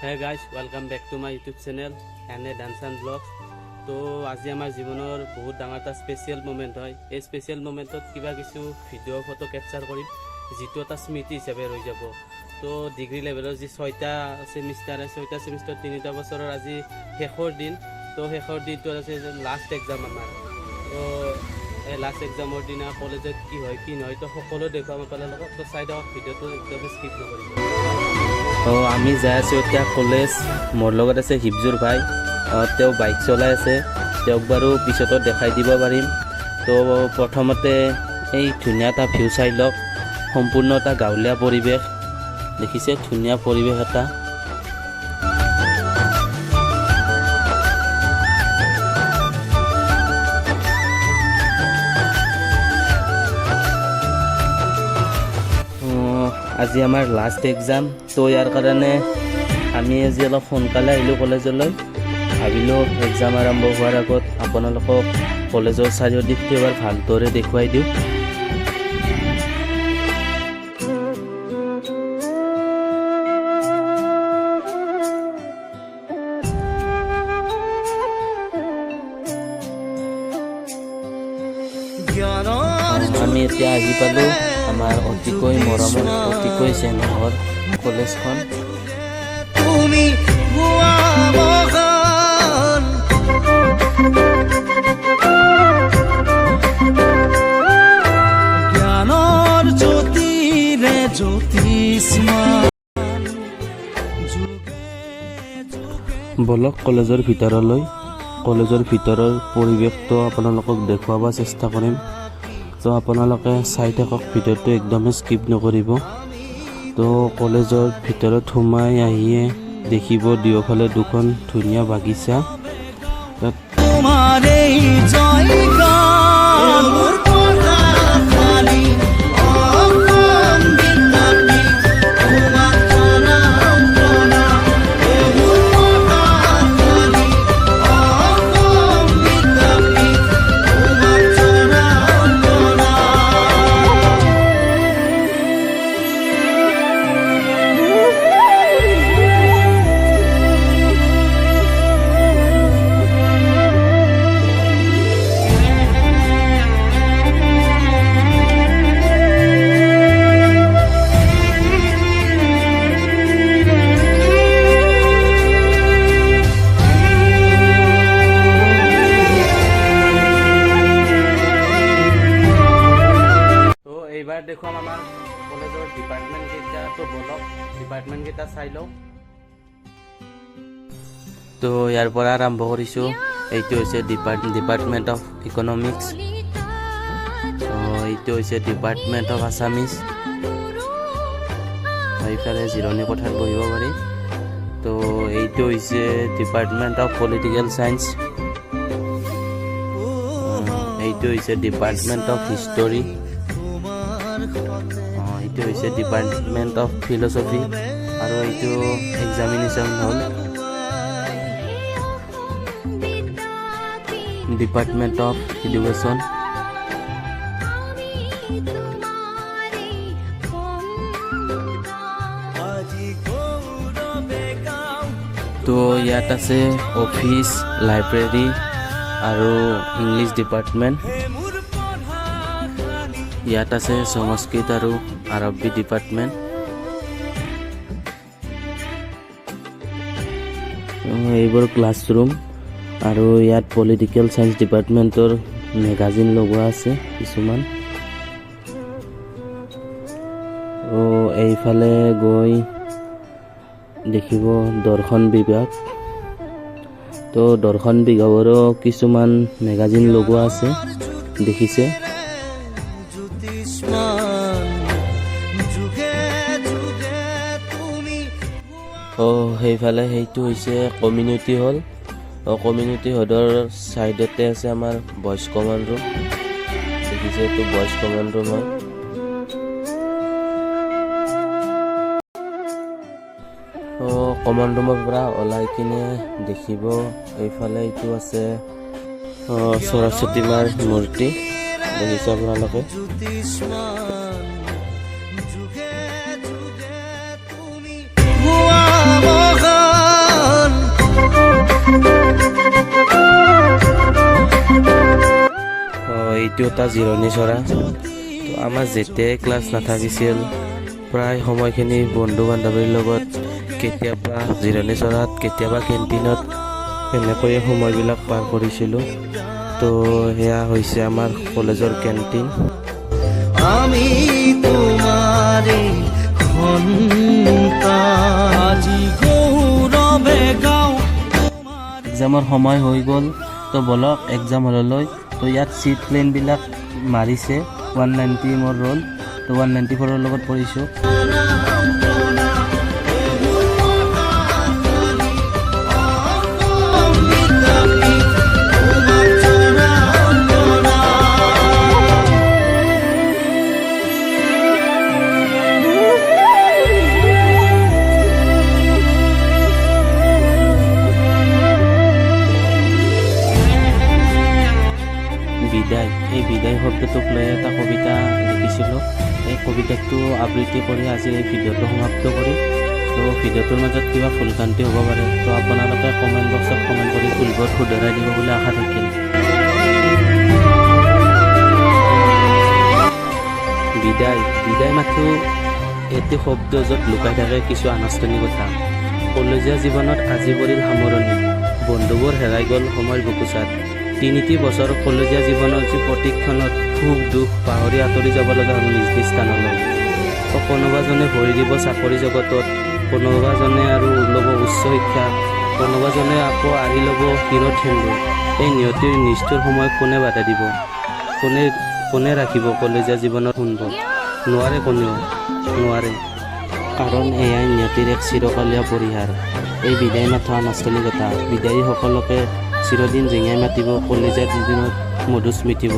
Hey guys, welcome back to my YouTube channel N A dance and blog. তো আজি আমাৰ জীৱনৰ বহুত ডাঙৰ এটা স্পেচিয়েল মমেণ্ট হয়। এই স্পেচিয়েল মমেণ্টত কিবা কিছু ভিডিঅ', ফটো কেপচাৰ কৰিম, যিটো এটা স্মৃতি হিচাপে ৰৈ যাব। তো ডিগ্ৰী লেভেলৰ যি ছয়টা ছেমিষ্টাৰ, 6টা ছেমিষ্টাৰ 3টা বছৰৰ আজি শেষৰ দিন। তো শেষৰ দিনটো আছে লাষ্ট এক্সাম আমাৰ। তো এই লাষ্ট এক্সামৰ দিনা কলেজত কি হয়, কি নহয়, তো সকলো দেখুৱাম আপোনালোকক। তো চাই থাকক ভিডিঅ'টো, একদমেই স্কিপ নকৰিব। তো আমি যাই আছোঁ এতিয়া কলেজ। মোৰ লগত আছে হিপজুৰ ভাই। তেওঁ বাইক চলাই আছে। তেওঁক বাৰু পিছতো দেখাই দিব পাৰিম। তো প্ৰথমতে এই ধুনীয়া এটা ভিউ চাই লওক। সম্পূৰ্ণ এটা গাঁৱলীয়া পৰিৱেশ দেখিছে, ধুনীয়া পৰিৱেশ এটা। আজি আমাৰ লাষ্ট এক্সাম। তো ইয়াৰ কাৰণে আমি আজি অলপ সোনকালে আহিলোঁ কলেজলৈ। ভাবিলোঁ এক্সাম আৰম্ভ হোৱাৰ আগত আপোনালোকক কলেজৰ চাৰিওদিশটো এবাৰ ভালদৰে দেখুৱাই দিওঁ। আমি এতিয়া আহি পালোঁ আমাৰ অতিকৈ মৰমৰ, অতিকৈ চেনেহৰ কলেজখন। তুমি গোৱা মহান। জ্ঞানৰ জ্যোতিৰে জ্যোতিষ্মান যুগে যুগে। বলক কলেজৰ ভিতৰলৈ। কলেজৰ ভিতৰৰ পৰিৱেশটো আপোনালোকক দেখুৱাব চেষ্টা কৰিম। তো আপোনালোকে চাই থাকক ভিডিঅ'টো, একদমেই স্কিপ নকৰিব। তো কলেজৰ ভিতৰত সোমাই আহিয়ে দেখিব দুয়োফালে দুখন ধুনীয়া বাগিচা। তাত তোমাৰ এই জয় গান, মোৰ পঢ়াশালি অসম বিদ্যাপীঠ, তোমাক জনাওঁ প্ৰণাম। মোৰ পঢ়াশালি অসম বিদ্যাপীঠ, তোমাক জনাওঁ প্ৰণাম। তো এইবাৰ দেখুৱাম আমাৰ কলেজৰ ডিপাৰ্টমেণ্ট কেইটা। তো বলক, ডিপাৰ্টমেণ্ট কেইটা চাই লওঁ। তো ইয়াৰ পৰা আৰম্ভ কৰিছোঁ। এইটো হৈছে ডিপাৰ্টমেণ্ট অফ ইকনমিক্স। এইটো হৈছে ডিপাৰ্টমেণ্ট অফ আছামিজ। এইফালে জিৰণি কোঠাত বহিব পাৰি। তো এইটো হৈছে ডিপাৰ্টমেণ্ট অফ পলিটিকেল চায়েন্স। এইটো হৈছে ডিপাৰ্টমেণ্ট অফ হিষ্টৰী। তোমাৰ সতে এইটো হৈছে ডিপাৰ্টমেণ্ট অফ ফিলচফি আৰু এইটো examination hall. Department of education. আজি গৌৰৱে গাওঁ। তো ইয়াত আছে অফিচ, লাইব্ৰেৰী আৰু ইংলিছ ডিপাৰ্টমেণ্ট। হে মোৰ পঢ়াশালি। ইয়াত আছে সংস্কৃত আৰু আৰবী ডিপাৰ্টমেণ্ট। এইবোৰ ক্লাছৰুম আৰু ইয়াত পলিটিকেল চায়েন্স ডিপাৰ্টমেণ্টৰ মেগাজিন লগোৱা আছে কিছুমান। তো এইফালে গৈ দেখিব দৰ্শন বিভাগ। তো দৰ্শন বিভাগৰো কিছুমান মেগাজিন লগোৱা আছে, দেখিছে। জ্যোতিষ্মান যুগে যুগে তুমি। সেইফালে সেইটো হৈছে কমিউনিটি হল। কমিউনিটি হলৰ ছাইডতে আছে আমাৰ বইজ কমন ৰুম। দেখিছে, এইটো বইজ কমন ৰুম হয়। কমন ৰুমৰ পৰা ওলাই কিনে দেখিব এইফালে এইটো আছে সৰস্বতী মাৰ মূৰ্তি, দেখিছে আপোনালোকে। জ্যোতিষ্মান যুগে যুগে তুমি হোৱা মহান। এইটো এটা জিৰণি চৰা। তো আমাৰ যেতিয়াই ক্লাছ নাথাকিছিল, প্ৰায় সময়খিনি বন্ধু বান্ধৱীৰ লগত কেতিয়াবা জিৰণি চৰাত, কেতিয়াবা কেণ্টিনত, এনেকৈয়ে সময়বিলাক পাৰ কৰিছিলোঁ। তো সেয়া হৈছে আমাৰ কলেজৰ কেণ্টিন। আমি তোমাৰে সন্তান, আজি গৌৰৱে গাওঁ। এক্সামৰ সময় হৈ গ'ল, তো বলক এক্সাম হললৈ। তো ইয়াত চিট প্লেনবিলাক মাৰিছে। 190 মোৰ ৰোল, তো 194ৰ লগত পৰিছোঁ। বিদায়, এই বিদায় শব্দটোক লৈ এটা কবিতা লিখিছিলোঁ। এই কবিতাটো আবৃত্তি কৰি আজিৰ এই ভিডিঅ'টো সমাপ্ত কৰিম। তো ভিডিঅ'টোৰ মাজত কিবা ভুল ভ্ৰান্তি হ'ব পাৰে, তো আপোনালোকে কমেণ্ট বক্সত কমেণ্ট কৰি ভুলবোৰ শুধৰাই দিব বুলি আশা থাকিল। বিদায়। বিদায় মাথো এটি শব্দ, য'ত লুকাই থাকে কিছু আনুষ্ঠানিকতা। কলেজীয়া জীৱনত আজি পৰিল সামৰণি। বন্ধুবোৰ হেৰাই গ'ল সময়ৰ বুকুচাত। তিনিটি বছৰ কলেজীয়া জীৱনৰ যি প্ৰতিক্ষণত সুখ দুখ পাহৰি আঁতৰি যাব লগা হ'ল নিজ নিজ স্থানলৈ। তো কোনোবাজনে ভৰি দিব চাকৰি জগতত, কোনোবাজনে আৰু ল'ব উচ্চ শিক্ষা, কোনোবাজনে আকৌ আঁৰি ল'ব শিৰত সেন্দুৰ। এই নিয়তিৰ নিষ্ঠুৰ সময়ক কোনে বাধা দিব? কোনে কোনে ৰাখিব কলেজীয়া জীৱনৰ সুন্দৰ? নোৱাৰে, কোনেও নোৱাৰে। কাৰণ এয়াই নিয়তিৰ এক চিৰকালীয়া পৰিহাৰ। এই বিদায় মাথো আনুষ্ঠানিকতা। বিদায়ীসকলকে চিৰদিন জেঙাই মাতিব কলেজীয়া জীৱনত মধুৰ স্মৃতিবোৰ।